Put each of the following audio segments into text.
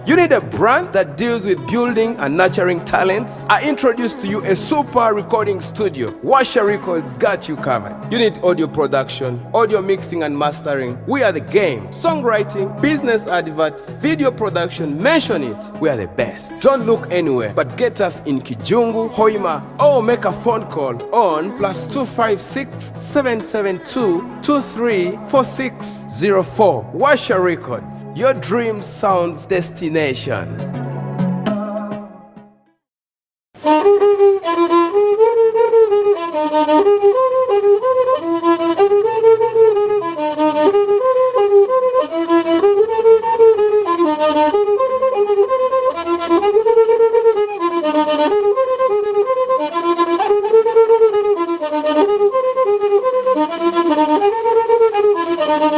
You need a brand that deals with building and nurturing talents? I introduce to you a super recording studio. Washa Records got you covered. You need audio production, audio mixing and mastering. We are the game. Songwriting, business adverts, video production, mention it. We are the best. Don't look anywhere, but get us in Kijungu, Hoima, or make a phone call on +256 772 234604. Washa Records, your dream sounds destination.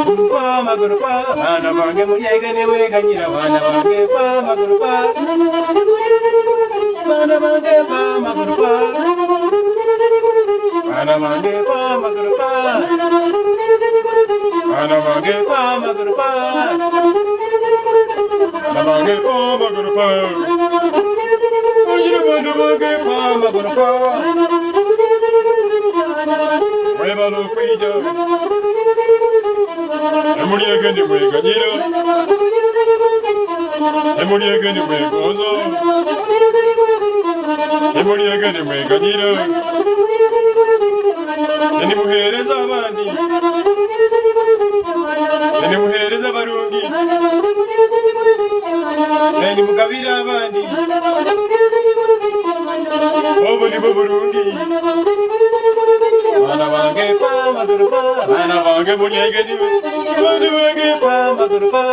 Gurupa magurupa, bana bange mulyegene mweganyira bana bange pa magurupa. Bana bange pa magurupa. Bana bange pa magurupa. Bana bange pa magurupa. Bana bange pa magurupa. Onyira bana bange pa magurupa. Mwebale okwija. Emulyegene mweganyira. Emulyegene mwegonza. Emulyegene mweganyira. Enimuheereza abandi. Enimuheereza abarungi. Enimugabira abandi. Obwo nibwo burungi. Bana bange pa magurupa. Bana bange mulyegene. Bana bange pa magurupa.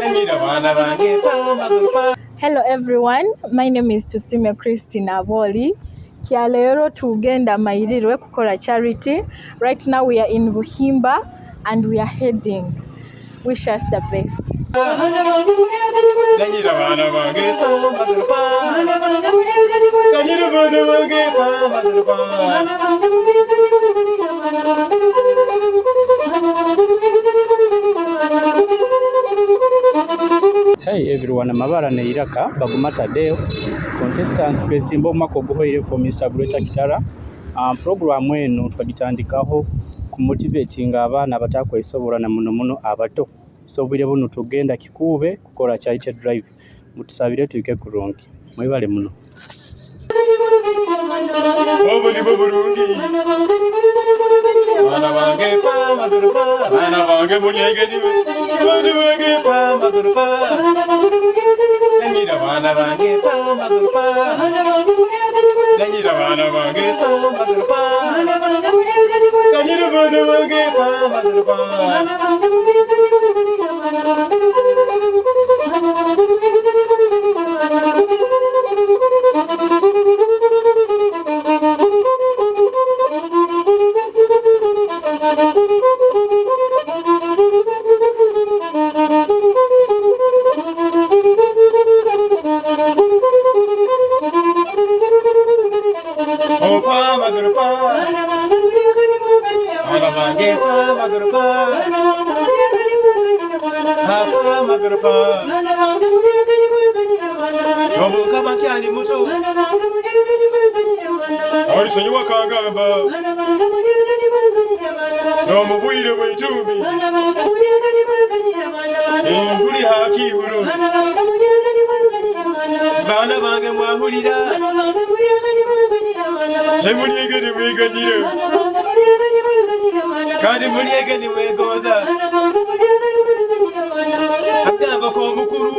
Enyira bana bange pa magurupa. Hello everyone, my name is Tusime Christine Aboli. Kyaleero tugenda Mairirwe kukola charity. Right now we are in Buhimba and we are heading. Wish us the best. Ganyira bana bange pa magurupa. Ganyira bana bange pa magurupa. Hey everyone, amabara neiraka Baguma Tadeo, contestant twesimba omwaka oguhoire for Mr. Greater Kitara. Program eno twagitandikaho kumotivatinga abaana abatakwesobola na muno muno abato. So obwire buno tugenda Kikuube kukora charity drive. Mutusabire tuhike kurungi. Mwebale muno. Obwo nibwo burungi. Bana bange pa magurupa. Bana bange mulyegene. Bana bange pa magurupa. Ganyira bana bange pa magurupa. Ganyira bana bange pa magurupa. Ganyira bana bange pa magurupa. Opa magurupa. Bana bange pa magurupa. Pa magurupa. Obuka bakyali muto. Alisonyiwa kangamba. N'omubwire bw'entumbi. Enguli hakiihuro. Baana bange mwahulira. Emulyegene mweganyira. Kandi mulyegene mwegonza. Akagamba k'omukulu.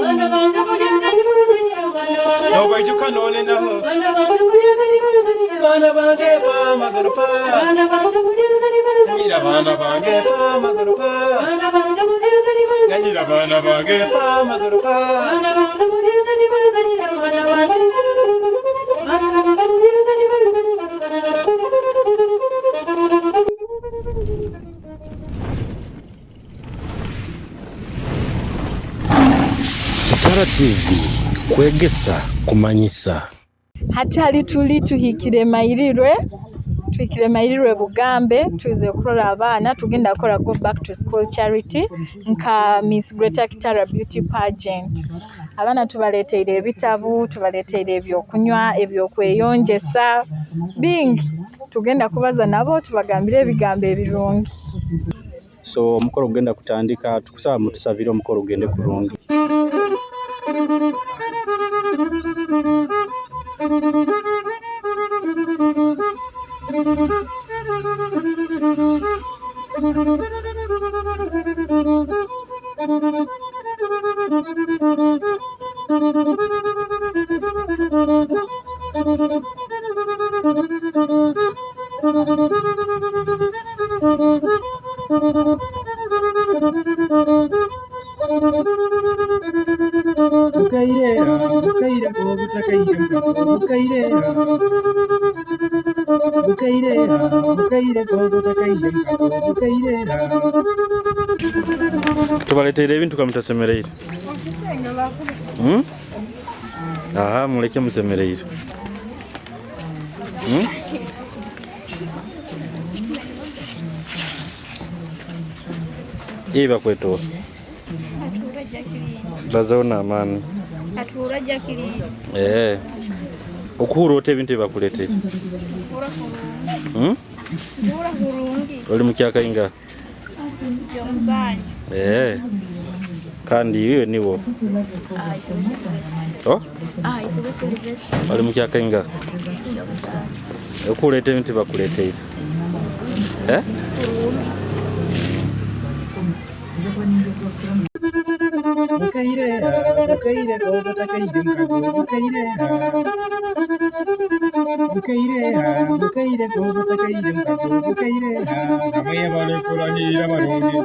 N'obwaijuka noonenaho. Baana bange pa magurupa. Ganyira baana bange pa magurupa. Ganyira baana bange pa magurupa. Kitara TV kwegesa kumanyisa. Hatali tuli tuhikire Mairirwe. Twikire Mairirwe Bugambe, twize kurora abaana, tugenda kukora go back to school charity nka Miss Greater Kitara Beauty Pageant. Abaana tubaleteire ebitabu, tubaleteire ebyokunywa, ebyokweyonjesa, bingi. Tugenda kubaza nabo tubagambire ebigambo ebirungi. So omukoro gugenda kutandika, tukusaba mutusabire omukoro gugende kurungi. Bukaire, bukaire, butakaire, bukaire, bukaire, bukaire, butakaire, bukaire. Tubaleteire ebintu kamutasemereire. Aha, muleke musemereire. Iba bakwetoa. Atuura Jacqueline. Bazaho n'amaani. Atuura Jacqueline. Okuhurra ota ebintu ebibakuleteire? Nkuhurra kurungi. Nkuhurra kurungi. Oli mukyaka ingaha? Ndi omusanju. Kandi iwe niwo? Ah, Isebe Sylvester. Oh? Ah, Isebe Sylvester. Oli mukyaka ingaha? Ndi omusanju. Okuhurra ota ebintu ebibakuleteire? Kurungi. Bukaire, bukaire, butakaire, bukaire, bukaire, bukaire, butakaire, bukaire. Amwe kurahira barungi.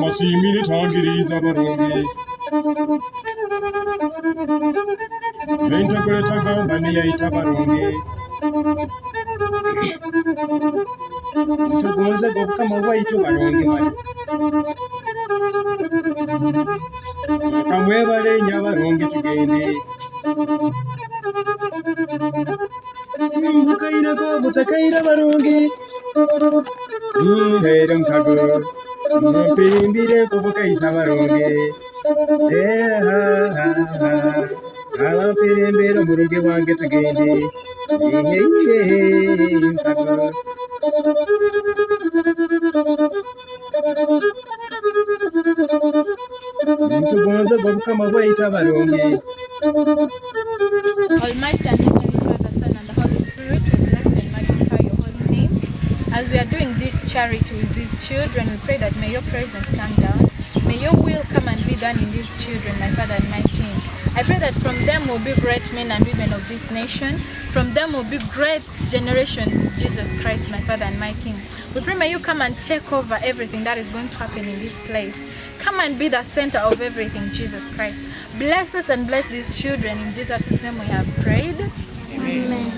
Masimire tangiriza barungi. Ventokuleta gamba niyaita barungi. Tugonze gobukama bwaitu barungi bali. Kamwebale nyabarungi tugende. Bukaireko butakaire barungi. Here nkago. Mpirimbireko bukaisa barungi. Abampirimbire omurungi wange tugende. Nkago. Tugonze gobukama bwaitu abarungi. Almighty and Heavenly Father, Son, and the Holy Spirit, we bless and magnify your holy name. As we are doing this charity with these children, we pray that may your presence come down. May your will come and be done in these children, my Father and my King. I pray that from them will be great men and women of this nation. From them will be great generations, Jesus Christ, my Father and my King. We pray may you come and take over everything that is going to happen in this place. Come and be the center of everything, Jesus Christ. Bless us and bless these children. In Jesus' name we have prayed. Amen.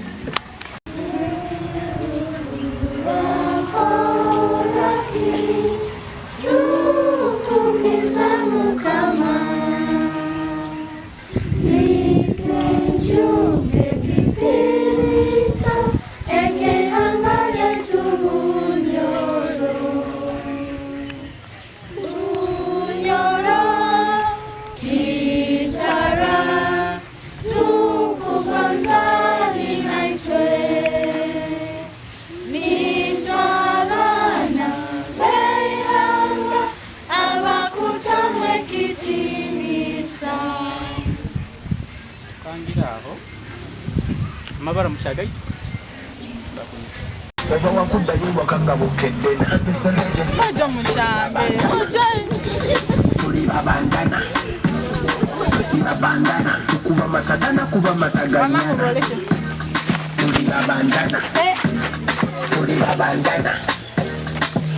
Amabara mukyagayi. Bava wakuddayo ewaka nga bukedde. Ojo mukyambe. Ojo. Tuli babandana. Babandana. Tukuba masagana kuba mataganyana. Tuli babandana. Tuli babandana.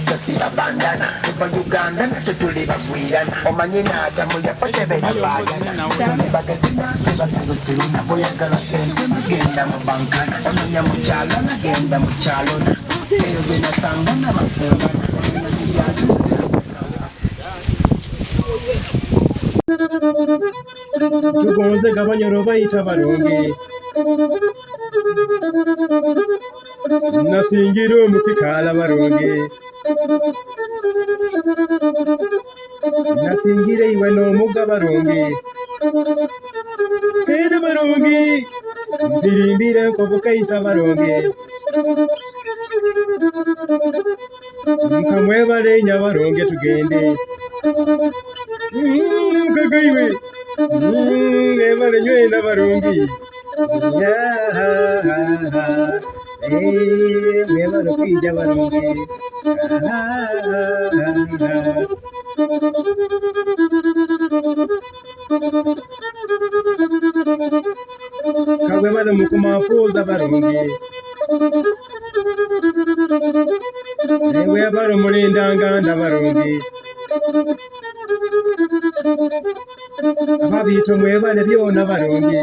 Tosiba bandana. Tuva Uganda nate tuli bagwirana. Omanye n'atamu yafa tebeera baagana. Bagezi nasi basirusiru nabo yagala sente nagenda mu bankana. Ononya mu kyalo nagenda mu kyalona. Eyo gye nasanga nabafungana. Tugonze gabanyoro bayita barungi. Nasingira omukikala barungi. Nasingira iwe n'omuga barungi. Era barungi. Mpirimbire nkobukaisa barungi. Nkamwebale nyabarungi tugende. Nkagaiwe. Ebale nywena barungi. Mwebale kwija barungi. Kabwebale mukumafuuza barungi. Ebwebale mulindanganda barungi. Ababiito mwebale byona barungi.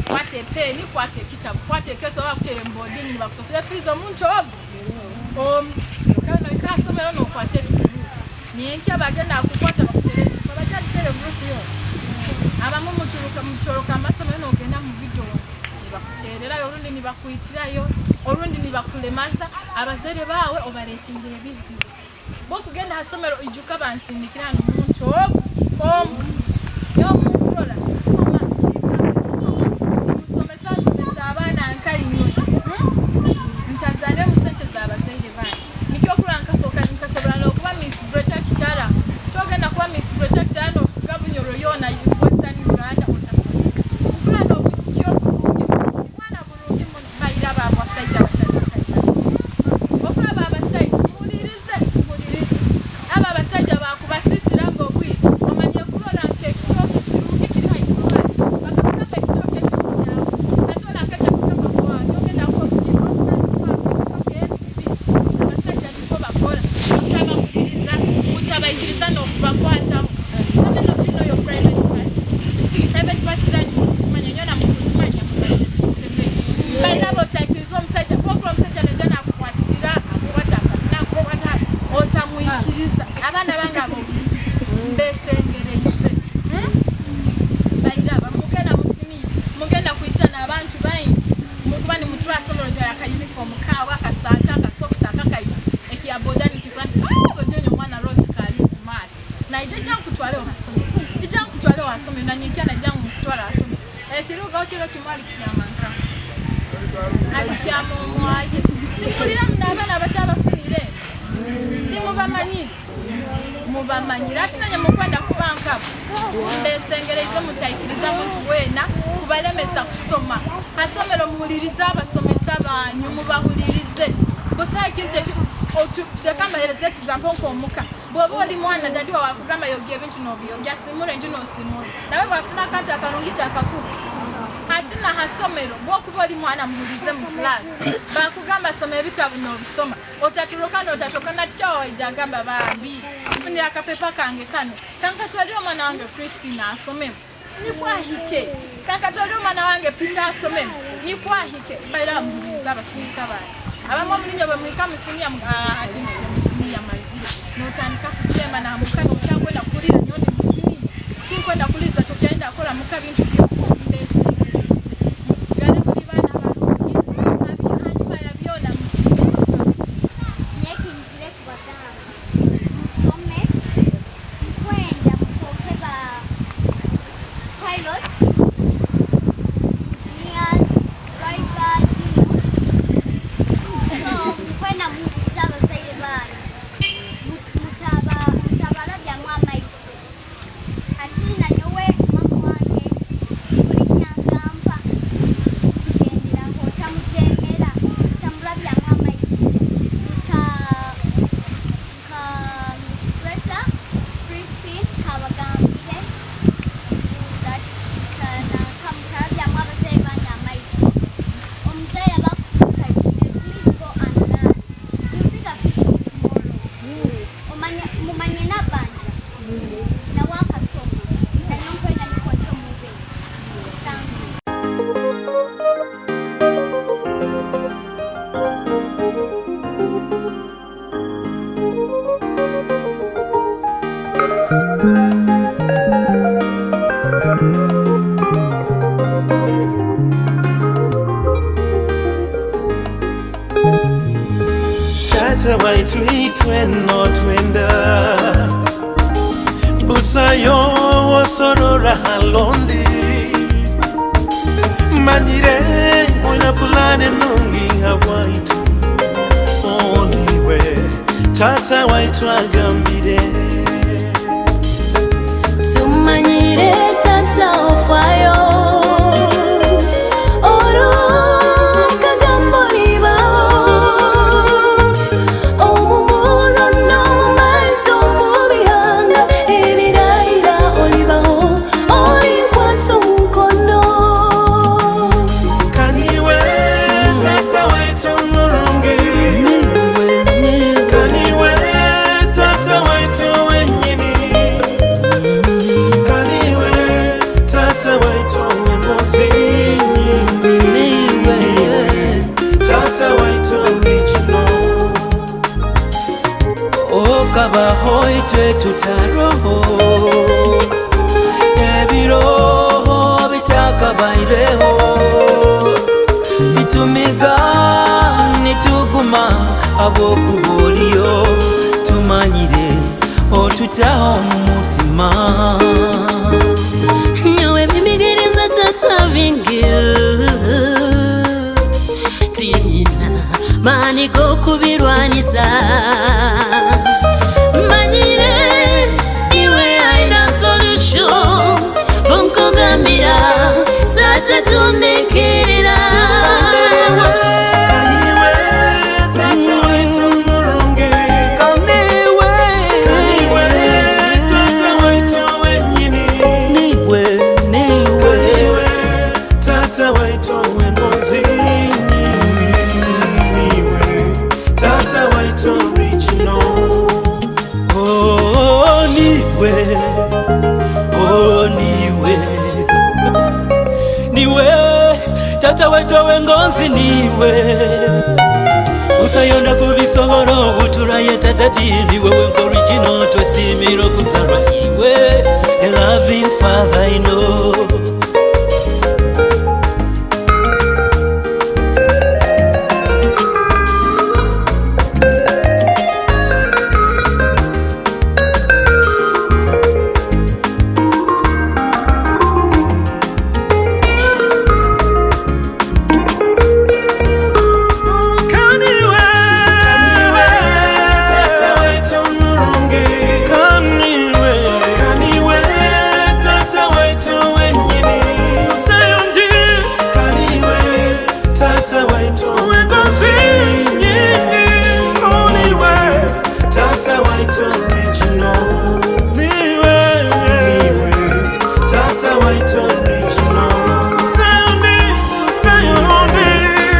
Kwata epeni, kwata ekitabu, kwata ekeso bakutere mu boarding nibakusasula fees omuntu ogu noikasomero nokwata ekiguru ninkya bagenda kukwata bakutere babajja kutere group yo abamu muturuka mutoroka amasomero nogenda mu video nibakutererayo orundi nibakuitirayo orundi nibakulemaza abazaire bawe obareetengere ebizibu bwokugenda hasomero ijuka bansindikira hano omuntu ogu omu yomukurora soma musomesa nsomesa abaana nkainywe ntazane mu sente z'abazaire bange nikyo okura nkafoka nkasobora n'okuba Miss Greater Kitara togenda kuba Miss Greater Kitara n'okuvuga Bunyoro yoona Western Kubakwataho. How many of you know your private parts? Private parts zanyu mukuzimanya, nyona mukuzimanya. Bairaba, otaikiriza omusajja bwokula, omusajja najja nakukwatirira, akukwata, nakukwata, otamwikiriza. Abaana bange ab'obuzi, mbesengereze. Bairaba, mugenda musiniya, mugenda kwitana abantu baingi, mukuba nimutwara somero, jwara aka uniform kawe, akasaata, akasokisi, akakaito, ekiya boda nikikora nti, "Ah, bojonyo omwana Rose kali smart." Naija jankutwale wasomero, ija nkutwale wasomero, nanyinkia najja nkutwala wasomero. Ekiruga kiro kimwe alikyama nka alikyama omwayi. Timulira muno abaana abatabafunire, timubamanyire, mubamanyire ati nanye mukwenda kuba nkabo. Mbesengereize, mutaikiriza muntu weena kubalemesa kusoma. Hasomero muhulirize abasomesa banyu, mubahulirize busa. Ekintu leka mbahereze example. Nk'omuka, bw'oba oli mwana, daddy wawe akugamba yogya ebintu, n'obiyogya, simura enju n'osimura, nawe bwafuna akantu akarungi takakuba. Ati nahasomero, bwokuba oli mwana, muhulize mu class, bakugamba soma ebitabu n'obisoma, otaturuka n'otatoka. Natikya wawaija agamba, "Bambi, funira akapepa kange kano, kankatwalire omwana wange Christina asomemu, nikwahike. Kankatwalire omwana wange Peter asomemu, nikwahike." Baira, muhuliriza abasomesa bange. Abamu omulinyo bwe muhika musiniya, ati musiniya mazire, notandika kukyema namuka, notakwenda kukulira nyo ndi musiniya, tinkwenda kuliza, tokyaenda kola muka bintu byokumbesengereze. Musigale muli baana balungi. Hanyuma ya byona, mutine. Nyekinzire kubagamba, musome, nkwenda mufooke ba pilots, engineers, drivers. So nkwenda muwulirize abazaire banyu. Mutabalabyamu amaiso. Ati nanyowe mama wange buli kyangamba kugenderaho, tamujemera, tamulabyamu amaiso. Nka Miss Greta Christine kabagambire that mutalabyamu abazaire banyu amaiso. Omuzaire abakusindika isomero, please go and learn. You'll be the future of tomorrow. Omanye, mumanye nabanja nawe akasoma, nanyo nkwenda nikwacho mube. Thank you. Tata waitu itweno twenda busayo wosorora halondi manyire oina pulane nungi hawaitu oniwe tata waitu agambire. Tumanyire tata ofayo, orokagambo libaho omumuro n'omumaiso, mubihanga ebirayira olibaho, olinkwata omukono. Kaniwe tata waitu murungi, kaniwe tata waitu wenyini, kaniwe tata waitu wengozi nyingi, niwe tata waitu original. Okabaho itwe tutaroho, ebiroho bitakabaireho, bitumiga nituguma habwokuba oliyo. Tumanyire otutaho mu mutima. Nyowe bimigiriza tata bingi, tinyina maani g'okubirwanisa. Manyire iwe aina solution, bunkugambira tata tumikirira. Kaniwe tata waitu murungi, kaniwe, kaniwe tata waitu wenyini, niwe, niwe, kaniwe tata waitu wengozi nyingi, niwe tata waitu original. Oh, niwe. Tata wetu wengonzi niwe usayonda kubisobora obuturayeta dadi niwe wenkorigino twesimira okuzarwa iwe a loving father I know. Kaniwe, tata wetu murungi. Kaniwe, kaniwe, tata wetu wenyini. Usayundi, kaniwe, tata wetu wengozi nyingi. Kaniwe, tata wetu original. Niwe, niwe, tata wetu original. Usayundi, usayundi,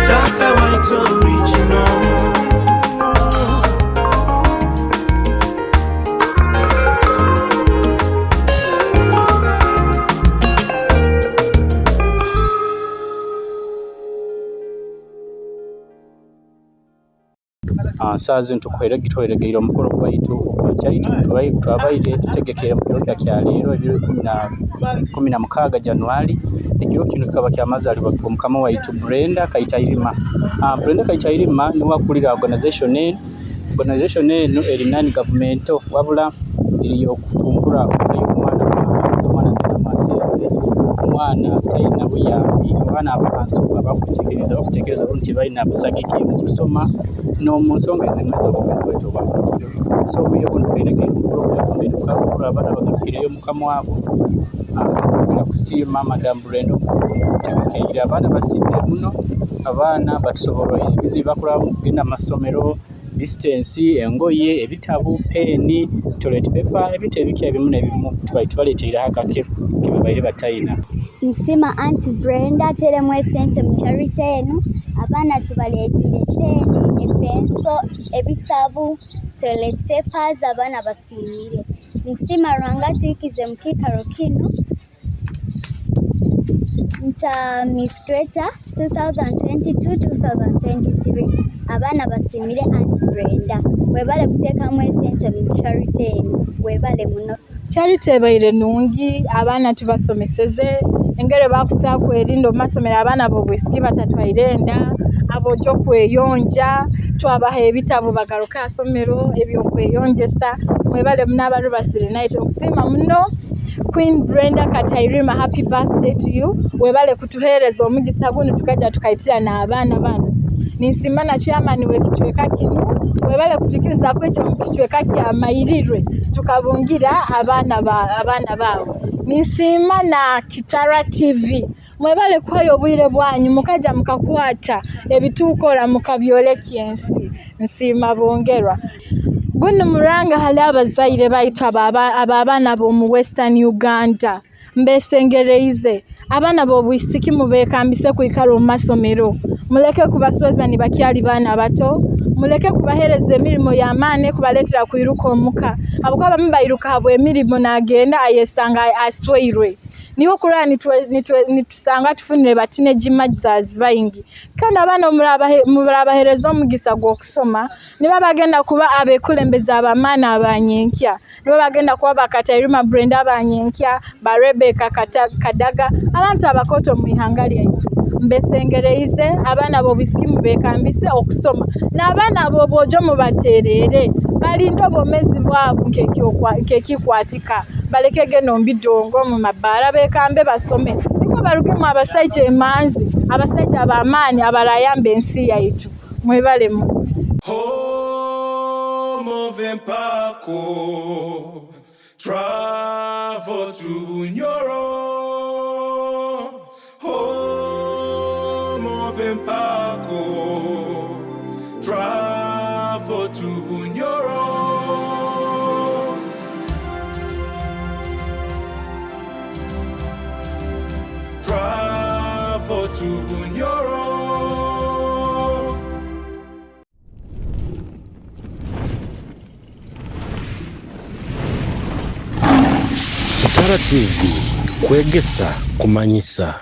tata wetu original. Saaha zinu tuhweregeire omukoro gwaitu ogwa charity twabaire tutegekere mu kiro kya leero ebiro 16 January. Ekiro kinu kikaba kyamazaalibwa g'omukama waitu Brenda Kaitairima. Brenda Kaitairima niwe akulira organization enu. Organization enu eri non governmental wabula eri y'okutumbura omwana wahansi, omwana ataina mwasirizi, omwana ataina buyambi, abaana abahansi abakuteekereza bakuteekereza nti tibaina busagiki mu kusoma n'omu nsonga ezimwe ez'obwomeezi bwaitu obwa buli kiro. So obwire bunu tuhweregeire omukoro gwaitu mbere tukakukora abaana bagarukireyo muka mwabo. Twongera kusiima Madam Brenda omukoro gunu okugutegekeire. Abaana basiimire muno, abaana batusoborroire ebizibu bakurabamu okugenda mu masomero, distance, engoye, ebitabu, peeni, toilet paper, ebintu ebiki ebimu n'ebimu tubaleteireho akake kibabaire bataina. Nsima Aunty Brenda ateremu esente mu charity enu. Abaana tubaletire peeni, epenso, ebitabu, toilet papers, abaana basiimire. Nkusima Ruhanga atuhikize mu kiikaro kinu nta Miss Greater 2022-2023. Abaana basiimire Aunty Brenda. Webale kuteekamu esente mu charity enu. Webale muno. Charity ebaire nungi, abaana tubasomeseze engeri bakusaa kwerinda omu masomero abaana b'obwisiki batatwaire enda, aboojo kweyonja, twabaha ebitabu bagaruke aha somero ebyokweyonjesa. Mwebale muno abarubasire naitwe. Nkusiima muno Queen Brenda Katairima, happy birthday to you. Webale kutuheereza omugisa gunu tukaija tukaitira n'abaana banu. Ninsiima na chairman w'ekicweka kinu, webale kutuikiriza kwija omu kicweka kya Mairirwe tukabungira abaana baawe. Ninsiima na Kitara TV, mwebale kuhayo obwire bwanyu mukaija mukakwata ebitukora mukabyoleka ensi. Nsiima bongerwa. Gunu muranga hali abazaire baitu abaana b'omu Western Uganda. Mbesengereize abaana b'obwisiki mubekambise kwikara omu masomero, muleke kubasweza nibakyali baana bato, muleke kubahereza emirimo y'amaani kubaletera kwiruka omuka, habwokuba abamu bairuka habw'emirimo nagenda ayesanga asweirwe. Niho okurora nitusanga tufunire ba teenage mothers baingi. Kandi abaana murabahereza omugisa gw'okusoma, nibo bagenda kuba abekulembeze ab'amaani abanyenkya, nibo bagenda kuba ba Katairima Brenda abanyenkya, ba Rebecca Kadaga, abantu abakooto omu ihanga lyaitu. Mbesengereize abaana b'obwisiki mubekambise okusoma, n'abaana b'obwojo mubateerere, balinde obwomeezi bwabo nk'ekikwatika, baleke genda omu bidongo, omu mabaara, bekambe basome, nikwo barugemu abasaija emanzi, abasaija ab'amaani abarayamba ensi yaitu. Mwebale muno. Home of Empako, travel to Bunyoro. Home of Empako, travel to Bunyoro. Travel to Bunyoro. Kitara TV kwegesa kumanyisa.